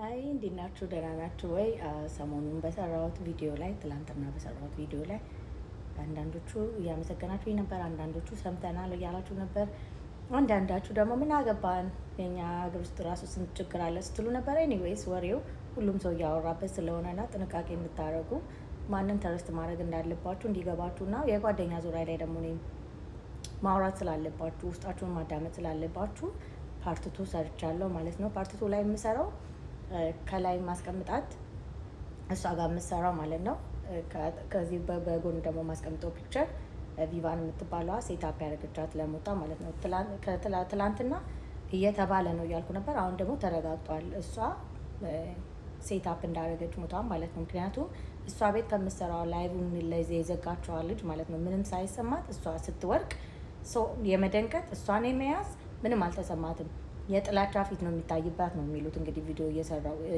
አይ፣ እንዴት ናችሁ? ደህና ናችሁ ወይ? ሰሞኑን በሰራሁት ቪዲዮ ላይ፣ ትላንትና በሰራሁት ቪዲዮ ላይ አንዳንዶቹ እያመሰገናችሁ ነበር፣ አንዳንዶቹ ሰምተናል እያላችሁ ነበር። አንዳንዳችሁ ደግሞ ምን አገባን፣ የኛ ሀገር ውስጥ ራሱ ስንት ችግር አለ ስትሉ ነበር። Anyways፣ ወሬው ሁሉም ሰው እያወራበት ስለሆነና ጥንቃቄ እንድታደርጉ፣ ማንን trust ማድረግ እንዳለባችሁ እንዲገባችሁና የጓደኛ ዙሪያ ላይ ደግሞ እኔም ማውራት ስላለባችሁ፣ ውስጣችሁን ማዳመጥ ስላለባችሁ part two ሰርቻለሁ ማለት ነው። Part two ላይ የምሰራው ከላይ ማስቀምጣት እሷ ጋር የምሰራው ማለት ነው። ከዚህ በጎን ደግሞ ማስቀምጠው picture ቪቫን የምትባለዋ set up ያደረገቻት ለሞታ ማለት ነው። ትላንትና እየተባለ ነው እያልኩ ነበር። አሁን ደግሞ ተረጋግጧል። እሷ set up እንዳደረገች ሞቷን ማለት ነው። ምክንያቱም እሷ ቤት ከምትሰራው live ን የዘጋቸዋ ልጅ ማለት ነው። ምንም ሳይሰማት እሷ ስትወርቅ የመደንገጥ፣ እሷን የመያዝ ምንም አልተሰማትም። የጥላቻ ፊት ነው የሚታይባት ነው የሚሉት እንግዲህ ቪዲዮ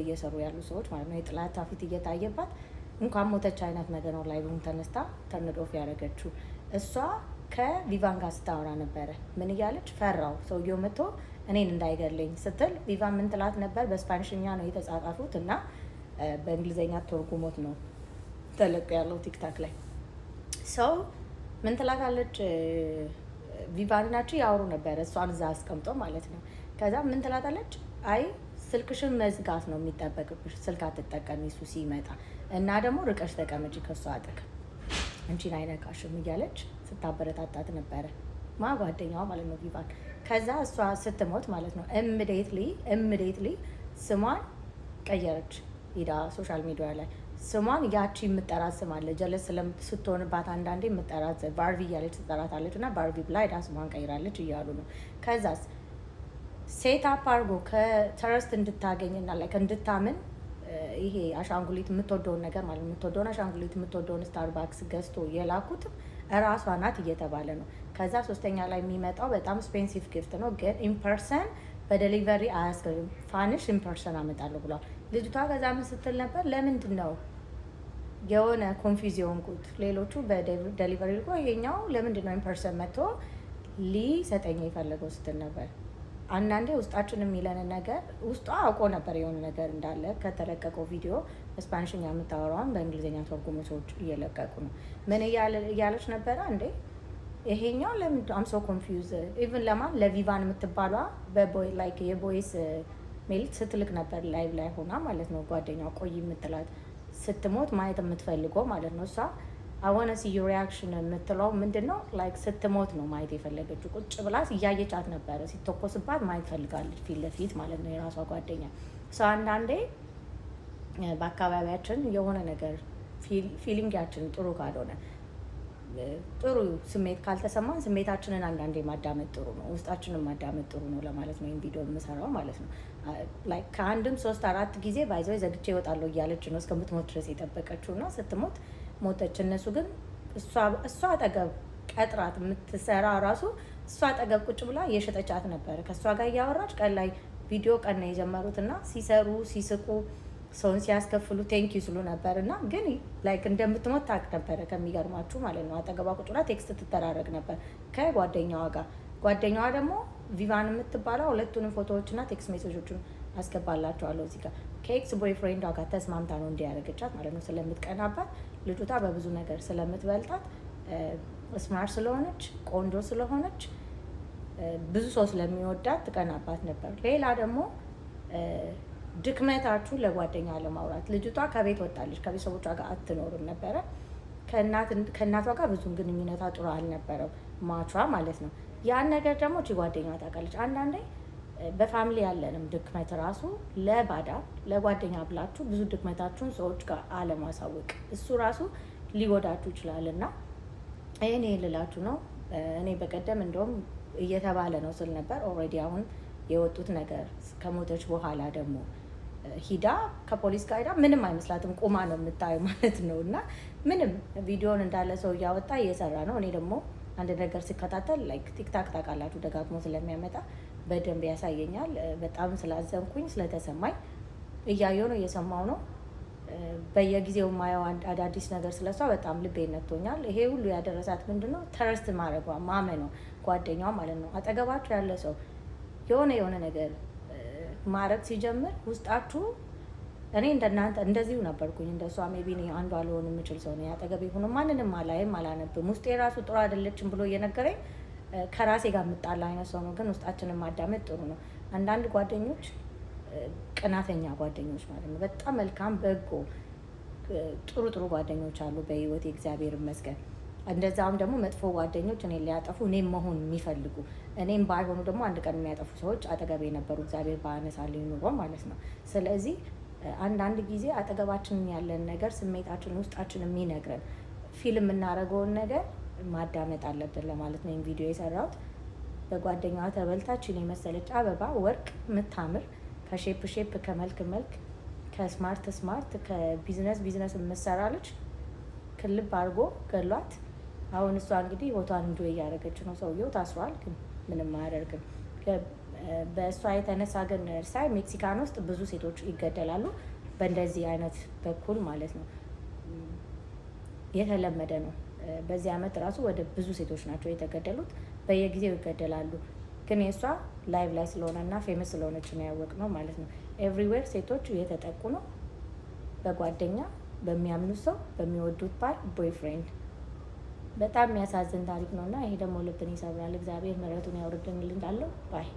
እየሰሩ ያሉ ሰዎች ማለት ነው። የጥላቻ ፊት እየታየባት እንኳን ሞተች አይነት ነገር ነው live ን ተነስታ turn off ያደረገችው። እሷ ከቪቫን ጋር ስታወራ ነበረ። ምን እያለች? ፈራው ሰውየው መጥቶ እኔን እንዳይገለኝ ስትል ቪቫን ምን ትላት ነበር? በስፓኒሽኛ ነው የተጻጻፉት እና በእንግሊዝኛ ተርጉሞት ነው ተለቆ ያለው ቲክታክ ላይ። So ምን ትላታለች? ቪቫን ናቸው ያወሩ ነበረ፣ እሷን እዛ አስቀምጦ ማለት ነው። ከዛ ምን ትላታለች? አይ፣ ስልክሽን መዝጋት ነው የሚጠበቅብሽ፣ ስልክ አትጠቀሚ እሱ ሲመጣ፣ እና ደግሞ ርቀሽ ተቀመጪ ከእሷ አጠገብ፣ አንቺን አይነካሽም እያለች ስታበረታታት ነበረ። ማ ጓደኛዋ ማለት ነው ቪቫን። ከዛ እሷ ስትሞት ማለት ነው immediately ስሟን ቀየረች። ሂዳ social media ላይ ስሟን ያቺ የምጠራት ስም አለ፣ jealous ስትሆንባት አንዳንዴ የምጠራት ባርቢ እያለች ትጠራታለች እና ባርቢ ብላ ሄዳ ስሟን ቀይራለች እያሉ ነው። ከዛስ set up አድርጎ ከ trust እንድታገኝና like እንድታምን ይሄ አሻንጉሊት የምትወደውን ነገር ማለት ነው፣ የምትወደውን አሻንጉሊት፣ የምትወደውን ስታርባክስ ገዝቶ የላኩትም እራሷ ናት እየተባለ ነው። ከዛ ሶስተኛ ላይ የሚመጣው በጣም expensive gift ነው፣ ግን in person በ delivery አያስገቢም። Fan ሽ in person አመጣለሁ ብሏል። ልጅቷ ከዛ ምን ስትል ነበር? ለምንድን ነው የሆነ confuse የሆንኩት? ሌሎቹ በ delivery ልኮ ይሄኛው ለምንድን ነው in person መጥቶ ሊሰጠኝ የፈለገው ስትል ነበር። አንዳንዴ ውስጣችን የሚለንን ነገር ውስጧ አውቆ ነበር የሆነ ነገር እንዳለ። ከተለቀቀው ቪዲዮ በስፓኒሽኛ የምታወራውን በእንግሊዝኛ ተርጉሞ ሰዎች እየለቀቁ ነው። ምን እያለች ነበረ እንዴ? ይሄኛው ለምን I'm so confused። Even ለማን፣ ለቪቫን የምትባሏ በ like የ voice mail ስትልክ ነበር live ላይ ሆና ማለት ነው። ጓደኛዋ ቆይ የምትላት፣ ስትሞት ማየት የምትፈልገው ማለት ነው። እሷ "I wanna see your reaction" የምትለው ምንድን ነው? Like ስትሞት ነው ማየት የፈለገችው። ቁጭ ብላ እያየቻት ነበረ። ሲተኮስባት ማየት ፈልጋለች ፊት ለፊት ማለት ነው። የራሷ ጓደኛ ሰው። አንዳንዴ በአካባቢያችን የሆነ ነገር feeling ኣችን ጥሩ ካልሆነ፣ ጥሩ ስሜት ካልተሰማን ስሜታችንን አንዳንዴ ማዳመጥ ጥሩ ነው። ውስጣችንን ማዳመጥ ጥሩ ነው ለማለት ነው ይህን ቪዲዮ የምሰራው ማለት ነው። Like ከአንድም ሶስት አራት ጊዜ by the way ዘግቼ እወጣለሁ እያለች ነው እስከምትሞት ድረስ የጠበቀችው እና ስትሞት ሞተች። እነሱ ግን እሷ አጠገብ ቀጥራት የምትሰራ ራሱ እሷ አጠገብ ቁጭ ብላ እየሸጠቻት ነበረ። ከእሷ ጋር እያወራች ቀን ላይ ቪዲዮ ቀን ነው የጀመሩት እና ሲሰሩ፣ ሲስቁ፣ ሰውን ሲያስከፍሉ thank you ሲሉ ነበር እና ግን like እንደምትሞት ታውቅ ነበረ። ከሚገርማችሁ ማለት ነው አጠገቧ ቁጭ ብላ text ትተራረግ ነበር ከጓደኛዋ ጋር። ጓደኛዋ ደግሞ ቪቫን የምትባለው፣ ሁለቱንም ፎቶዎችና text message ኦችን አስገባላችኋለሁ እዚህ ጋር፣ ከ ex boyfriend ዷ ጋር ተስማምታ ነው እንዲያደረገቻት ማለት ነው። ስለምትቀናባት፣ ልጅቷ በብዙ ነገር ስለምትበልጣት፣ smart ስለሆነች፣ ቆንጆ ስለሆነች፣ ብዙ ሰው ስለሚወዳት ትቀናባት ነበር። ሌላ ደግሞ ድክመታችሁ ለጓደኛ ለማውራት። ልጅቷ ከቤት ወጣለች፣ ከቤተሰቦቿ ጋር አትኖርም ነበረ። ከእናቷ ጋር ብዙም ግንኙነቷ ጥሩ አልነበረም፣ ሟቿ ማለት ነው። ያን ነገር ደግሞ እቺ ጓደኛዋ ታውቃለች። አንዳንዴ በ family ያለንም ድክመት ራሱ ለባዳ ለጓደኛ ብላችሁ ብዙ ድክመታችሁን ሰዎች ጋር አለማሳወቅ፣ እሱ ራሱ ሊጎዳችሁ ይችላል። እና ይህን ልላችሁ ነው። እኔ በቀደም እንደውም እየተባለ ነው ስል ነበር። Already አሁን የወጡት ነገር ከሞተች በኋላ ደግሞ ሂዳ ከፖሊስ ጋር ሂዳ ምንም አይመስላትም፣ ቁማ ነው የምታየው ማለት ነው። እና ምንም ቪዲዮን እንዳለ ሰው እያወጣ እየሰራ ነው። እኔ ደግሞ አንድ ነገር ሲከታተል like ቲክታክ ታውቃላችሁ ደጋግሞ ስለሚያመጣ በደንብ ያሳየኛል። በጣም ስላዘንኩኝ፣ ስለተሰማኝ እያየው ነው፣ እየሰማው ነው። በየጊዜው የማየው አዳዲስ ነገር ስለሷ በጣም ልቤ ነክቶኛል። ይሄ ሁሉ ያደረሳት ምንድን ነው? Trust ማድረጓ፣ ማመኗ፣ ጓደኛዋ ማለት ነው። አጠገባችሁ ያለ ሰው የሆነ የሆነ ነገር ማድረግ ሲጀምር ውስጣችሁ እኔ እንደናንተ እንደዚሁ ነበርኩኝ። እንደሷ maybe እኔ አንዷ ልሆን የምችል ሰው ነው። አጠገቤ ሆኖ ማንንም አላይም፣ አላነብም። ውስጤ ራሱ ጥሩ አይደለችም ብሎ እየነገረኝ ከራሴ ጋር የምጣላ አይነት ሰው ነው። ግን ውስጣችንን ማዳመጥ ጥሩ ነው። አንዳንድ ጓደኞች ቅናተኛ ጓደኞች ማለት ነው። በጣም መልካም፣ በጎ፣ ጥሩ ጥሩ ጓደኞች አሉ በህይወት፣ እግዚአብሔር ይመስገን። እንደዛም ደግሞ መጥፎ ጓደኞች እኔን ሊያጠፉ፣ እኔም መሆን የሚፈልጉ፣ እኔም ባይሆኑ ደግሞ አንድ ቀን የሚያጠፉ ሰዎች አጠገቤ የነበሩ፣ እግዚአብሔር ባያነሳልኝ ኑሮ ማለት ነው። ስለዚህ አንዳንድ ጊዜ አጠገባችን ያለን ነገር፣ ስሜታችን፣ ውስጣችን የሚነግረን፣ feel የምናደርገውን ነገር ማዳመጥ አለብን ለማለት ነው ይህን ቪዲዮ የሰራሁት። በጓደኛዋ ተበልታችን የመሰለች አበባ፣ ወርቅ የምታምር፣ ከ shape shape፣ ከመልክ መልክ፣ ከ smart smart፣ ከ business business የምትሰራ ልጅ ክልብ አድርጎ ገሏት። አሁን እሷ እንግዲህ ህይወቷን enjoy እያደረገች ነው። ሰውየው ታስሯል፣ ግን ምንም አያደርግም። በእሷ የተነሳ ግን ሳይ ሜክሲካን ውስጥ ብዙ ሴቶች ይገደላሉ፣ በእንደዚህ አይነት በኩል ማለት ነው። የተለመደ ነው። በዚህ አመት ራሱ ወደ ብዙ ሴቶች ናቸው የተገደሉት። በየጊዜው ይገደላሉ። ግን የእሷ live ላይ ስለሆነ እና famous ስለሆነች ነው ያወቅነው ማለት ነው። Everywhere ሴቶች እየተጠቁ ነው። በጓደኛ፣ በሚያምኑት ሰው፣ በሚወዱት ባል፣ boyfriend። በጣም የሚያሳዝን ታሪክ ነው እና ይሄ ደግሞ ልብን ይሰብራል። እግዚአብሔር ምሕረቱን ያውርድልን እላለሁ። Bye.